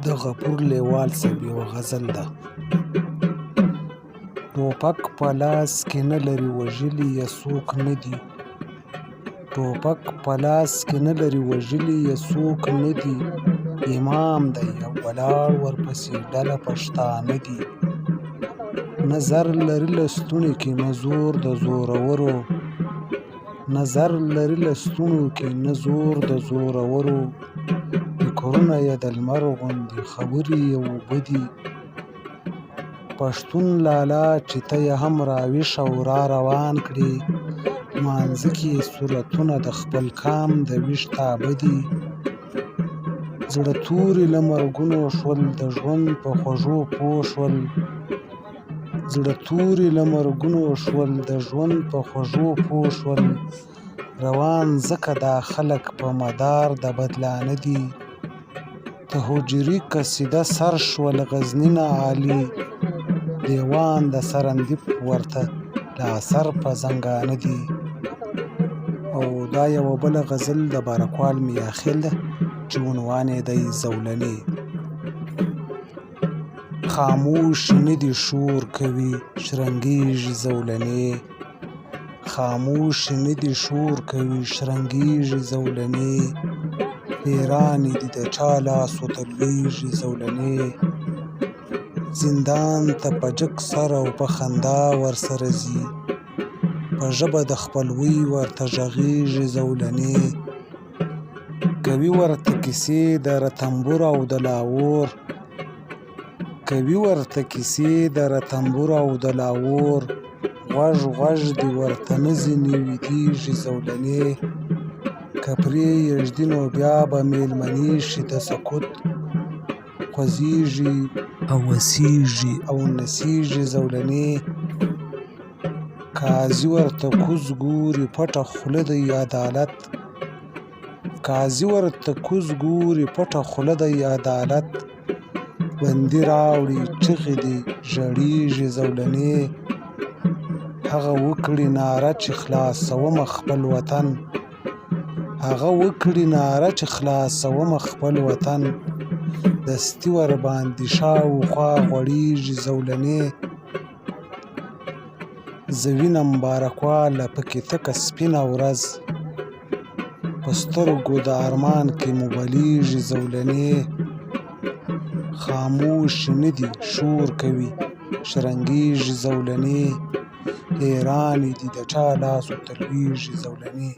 د غفور لیوال صاحب یوه غزل ده. ټوپک په لاس کې نه لري وژلي یې څوک نه دي. ټوپک په لاس کې نه لري وژلي یې څوک نه دي. امام دی او ولاړ ورپسې ډله پښتانه دي. نه زر لري لستوڼي کې نه زور د زورورو. نه زر لري لستوڼو کې نه زور د زورورو. فکرونه یې د لمر غوندې خبرې یې اوبه دي. پښتون لالا چې ته یې هم راویښ او را روان کړې، لمانځه کې یې صورتونه د خپل قام د ویښتابه دي. زړه توري له مرګونو شول د ژوند په خوږو پوه شول. زړه توري له مرګونو شول د ژوند په خوږو پوه شول. روان ځکه دا خلک په مدار د بدلانه دي. د حجرې قصیده سر شول غزني نه عالي دیوان د سرندیپ ورته لا سر په زنګانه دي. او دا یوه بله غزل د بارکوال میاخیل ده چې عنوان یې دی زولنې. خاموش نه دي شور کوي شرنګیږي زولنې. خاموش نه دي شور کوي شرنګیږي زولنې. حیرانې دي د چا لاسو ته لویږي زولنې. زندان ته په جګ سر او په خندا ورسره ځي. په ژبه د خپلوۍ ورته غږیږي زولنې. کوي ورته کیسې د رتمبور او د لاهور. کوي ورته کیسې د رتمبور او د لاهور. غوږ غوږ دي ورته نه ځینې ویدیږي زولنې. که پرې یې ږدي نو بیا به میلمنې شي د سکوت. خوځیږي او وسیږي او نڅیږي زولنې. قاضي ورته کوز ګوري پټه خوله دی عدالت. قاضي ورته کوز ګوري پټه خوله دی عدالت. بندي راوړي چغې دي ژړیږي زولنې. هغه وکړي ناره چې خلاصومه خپل وطن. هغه وکړي ناره چې خلاصومه خپل وطن. دستي ورباندې شاوخوا غوړیږي زولنې. زه وینم بارکواله پکې تکه سپینه ورځ. په سترګو د ارمان کې مو بلیږي زولنې. خاموشې نه دي شور کوي شرنګیږي زولنې. حیرانې دي د چا لاسو ته لویږي زولنې.